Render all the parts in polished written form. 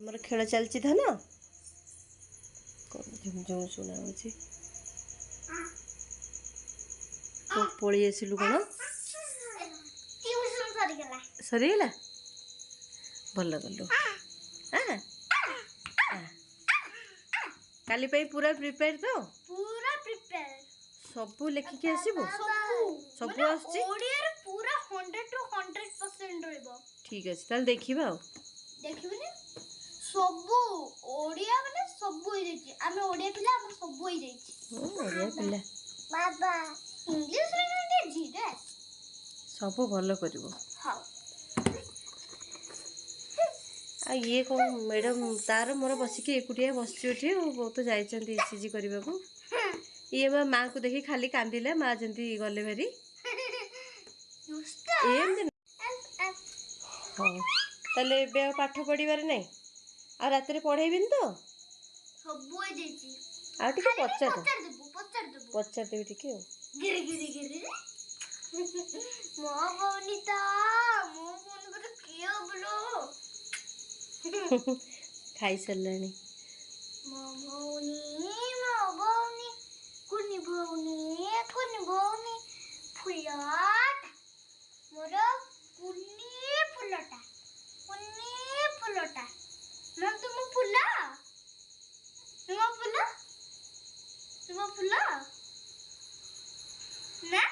ଆମର ଖେଳ ଚାଲିଛି ଧନ, କଣ ଝୁମଝୁମ ଶୁଣା ହଉଛି। ପଳେଇ ଆସିଲୁ କଣ? ଟ୍ୟୁସନ ସରିଗଲା। ସରିଗଲା, ଭଲ କଲୁ। କାଲି ପାଇଁ ପୁରା ପ୍ରିପେୟାର ତ? ପୁରା ପ୍ରିପେୟାର। ସବୁ ଲେଖିକି ଆସିବୁ? ସବୁ। ସବୁ ଆସୁଛି? ଓଡ଼ିଆରେ ପୁରା 100 ଟୁ 100% ରହିବ। ଠିକ ଅଛି, ତାହେଲେ ଦେଖିବା ଆଉ। ଦେଖିବୁନି, ସବୁ ଓଡ଼ିଆ ମାନେ ସବୁ ହେଇଯାଇଛି। ଆମେ ଓଡ଼ିଆ ପିଲା, ଆମର ସବୁ ହେଇଯାଇଛି। ଓଡ଼ିଆ ପିଲା। ବାବା ଇଂଲିଶରେ ଟିକେ ଜିରେ। ସବୁ ଭଲ କରିବ। ହଉ। ଆଉ ଇଏ କ'ଣ ମ୍ୟାଡ଼ାମ୍ ତାର ମୋର ବସିକି ଏକୁଟିଆ ବସିଛୁ ଏଠି, ଆଉ ବହୁତ ଯାଇଛନ୍ତି ଇସିଜି କରିବାକୁ। ଇଏ ବା ମାଆକୁ ଦେଖି ଖାଲି କାନ୍ଦିଲା, ମା ଯେମିତି ଗଲେ ଭାରି ଏମିତି। ହଉ ତାହେଲେ ଏବେ ଆଉ ପାଠ ପଢ଼ିବାର ନାହିଁ, ଆଉ ରାତିରେ ପଢ଼େଇବିନି ତ? ସବୁ ହେଇଯାଇଛି। ଆଉ ଟିକେ ପଚାରିଦେବୁ। ପଚାରିଦେବୁ, ପଚାରିଦେବୁ। ପଚାରିଦେବି ଟିକେ ଆଉ। ଗିରି ଗିରି ଗିରି। ମୋ ଭଉଣୀ ତ, ମୋ ଭଉଣୀ ଗୋଟେ କିଏ ବୋଲୋ। ଖାଇସାରିଲାଣି। ମୋ ଭଉଣୀ, ମୋ ଭଉଣୀ, କୁନି ଭଉଣୀ, କୁନି ଭଉଣୀ, ଫୁଲଟା ମୋର, କୁନି ଫୁଲଟା, କୁନି ଫୁଲଟା। ନା ତୁମ ଫୁଲ, ତୁମ ଫୁଲ, ତୁମ ଫୁଲ। ନା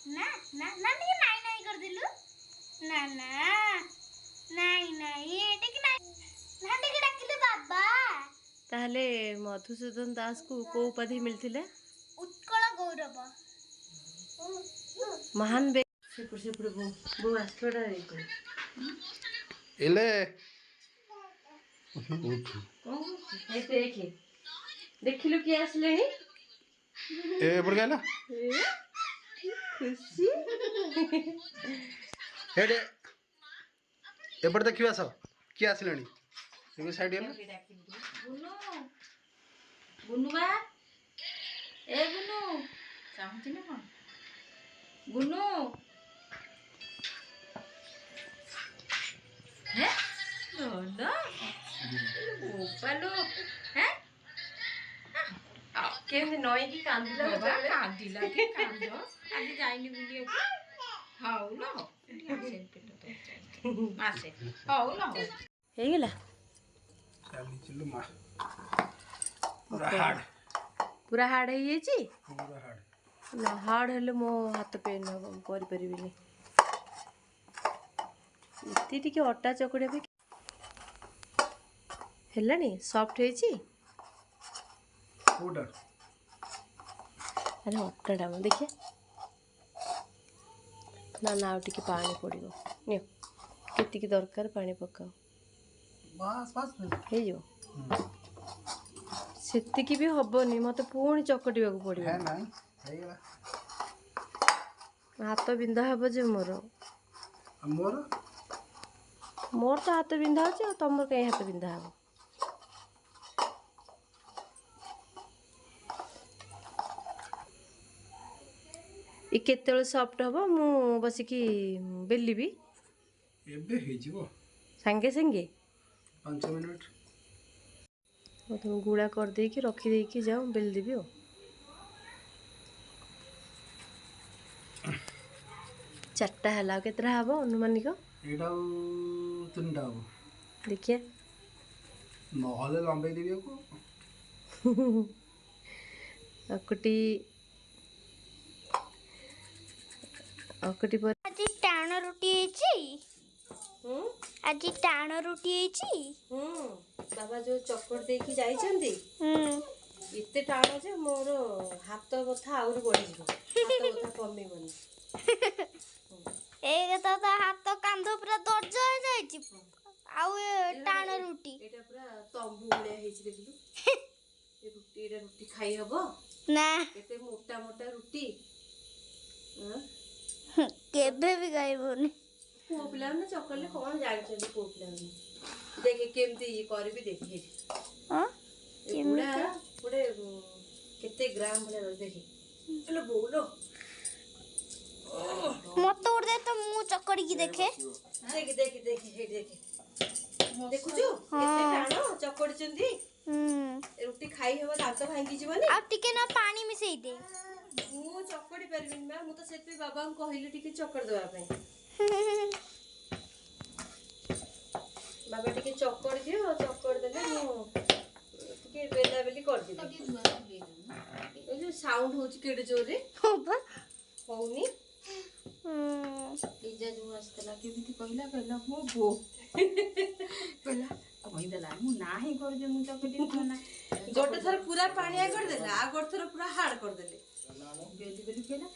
ନା ନା ନା, ଟିକେ ନାଇଁ ନାଇଁ କରିଦେଲୁ। ନା ନା, ନାଇଁ ନାଇଁ, ଟିକେ ନାଇଁ ନା, ଟିକେ ଡାକିଲୁ ବାବା। ତାହେଲେ ମଧୁସୂଦନ ଦାସକୁ କୋଉ ଉପାଧି ମିଳିଥିଲା? ଉତ୍କଳ ଗୌରବ। ମହାନ। ସେପଟେ ସେପଟେ ବୋଉ, ବୋଉ ଆସିବାଟା ଇଏ କର। ଏଲେ ଉଠୁ। ଏଇ ଦେଖେ, ଦେଖିଲୁ କିଏ ଆସିଲେଣି। ଏ ଏପଟେ ଗାଇଲା। ଏ, ଖୁସି। ଏଇଠି ଏପଟେ ଦେଖିବା ଆସ, କିଏ ଆସିଲେଣି। ଏବେ ସାଇଡ୍ ହେଲା। ବୁନୁ, ବୁନୁ ବା, ଏ ବୁନୁ, ଚାହୁଁଛି ନା କଣ ବୁନୁ? ହେ ଲୋ ବୋପାଲୋ, ହେ। କେମିତି ନଇଁକି କାନ୍ଦିଲା। ବାବା କାନ୍ଦିଲା କି କାନ୍ଦ, ଆଜି ଯାଇନି ବୁଲିବାକୁ। ହଉ ଲୋ, ହଉ, ଆସେ ପିଲା ତ, ଆସେ। ହଉ ଲୋ, ହଉ। ହେଇଗଲା। ଚାଲିଛି ଲୋ ମା, ପୁରା ହାର୍ଡ। ପୁରା ହାର୍ଡ ହେଇଯାଇଛି। ପୁରା ହାର୍ଡ। ନା, ହାର୍ଡ ହେଲେ ମୋ ହାତ ପେନ୍ ହବ, ମୁଁ କରିପାରିବିନି। ଏତେ ଟିକେ ଅଟା ଚକଡ଼ିବା ପାଇଁ ହେଲାଣି, ସଫ୍ଟ ହେଇଛି। କୋଉଟା? ଆରେ ଅଟାଟା ମୁଁ ଦେଖିଆ। ନା ନା, ଆଉ ଟିକେ ପାଣି ପଡ଼ିବ। ନିଅ, କେତିକି ଦରକାର ପାଣି ପକାଅ। ବାସ୍ ବାସ୍। ହେଇଯିବ, ସେତିକି ବି ହବନି, ମୋତେ ପୁଣି ଚକଟିବାକୁ ପଡ଼ିବ। ହେ ନାଇଁ, ହେଇଗଲା। ହାତ ବିନ୍ଧା ହବ ଯେ ମୋର। ଆଉ ମୋର? ମୋର ତ ହାତ ବିନ୍ଧା ହଉଛି, ଆଉ ତମର କାହିଁ ହାତ ବିନ୍ଧା ହବ? ଏ କେତେବେଳେ ସଫ୍ଟ ହବ, ମୁଁ ବସିକି ବେଲିବି? ଏବେ ହେଇଯିବ। ସାଙ୍ଗେ ସାଙ୍ଗେ? 5 ମିନିଟ୍। ହଉ, ତମେ ଗୁଳା କରିଦେଇକି ରଖିଦେଇକି ଯାଅ, ମୁଁ ବେଲି ଦେବି। ଆଉ ଚାରିଟା ହେଲା, ଆଉ କେତେଟା ହବ ଅନୁମାନିକ? ଏଇଟା ଆଉ ତିନିଟା ହବ। ଦେଖିଆ। ନହେଲେ ଲମ୍ବେଇ ଦେବି ଆକୁ। ଅକୁଟି ଅକୁଟି ପରେ। ଆଜି ଟାଣ ରୁଟି ହେଇଛି। ଆଜି ଟାଣ ରୁଟି ହେଇଛି। ବାବା ଯୋଉ ଚକଟି ଦେଇକି ଯାଇଛନ୍ତି, ହୁଁ ଏତେ ଟାଣ ଯେ ମୋର ହାତ ବଥା ଆହୁରି ବଢିଯିବ, ହାତ ବଥା କମିବନି। ଏଇ କଥା ତ, ହାତ କାନ୍ଧ ପୁରା ଦରଜ ହେଇଯାଇଛି, ଆଉ ଏ ଟାଣ ରୁଟି। ଏଇଟା ପୁରା ତମ୍ବୁ ଭଳିଆ ହେଇଛି, ଦେଖିଲୁ ଏ ରୁଟି। ଏଇଟା ରୁଟି ଖାଇ ହବ? ନା। କେତେ ମୋଟା ମୋଟା ରୁଟି ଆଁ? କେବେ ବି ଖାଇବୁନି। ପୁଅ ପିଲାମାନେ ଚକଟିଲେ କଣ ଜାଣିଛନ୍ତି ପୁଅ ପିଲାମାନେ? ଦେଖେ କେମିତି ଇଏ କରିବି, ଦେଖେ ଏଇଠି। ହଁ। ଏ ଗୁଡା ଗୋଟେ କେତେ ଗ୍ରାମ ଭଳିଆ ରହୁଛି, ଦେଖେ। ହେଲେ ବୋଉଲୋ। ମତେ ଗୋଟେ ଦେ ତ, ମୁଁ ଚକଡ଼ିକି ଦେଖେ। ଦେଖେ ଦେଖେ ଦେଖେ, ହେଇଠି ଦେଖେ, ଦେଖୁଛୁ କେତେ ଟାଣ। ଚକଡିଛନ୍ତି। ରୁଟି ଖାଇ ହବ? ଦାନ୍ତ ଭାଙ୍ଗିଯିବନି? ଆଉ ଟିକେ ନା ପାଣି ମିଶେଇ ଦେ। ମୁଁ ଚକଡି ପାରିବିନି ମା। ମୁଁ ତ ସେଥିପାଇଁ ବାବାଙ୍କୁ କହିଲି ଟିକେ ଚକଡି ଦେବା ପାଇଁ। ବାବା, ଟିକେ ଚକଡି ଦିଅ। ଚକଡି ଦେଲେ ମୁଁ ଟିକେ ବେଲା ବେଲି କରିଦେବି। ଏଇ ଯୋଉ ସାଉଣ୍ଡ ହଉଛି କେଡେ ଜୋରରେ। ହଁ ବା। ହଉନି। ଲିଜା ଯୋଉ ଆସିଥିଲା, କେମିତି କହିଲା? କହିଲା ମୋ ବୋଉ କହିଲା, କହିଦେଲା ମୁଁ ନାହିଁ କରୁଛି, ମୁଁ ଚକଟି ନା। ଗୋଟେ ଥର ପୁରା ପାଣିଆ କରିଦେଲେ, ଆଉ ଗୋଟେ ଥର ପୁରା ହାର୍ଡ କରିଦେଲେ। ବେଲି ବେଲି କହିଲା।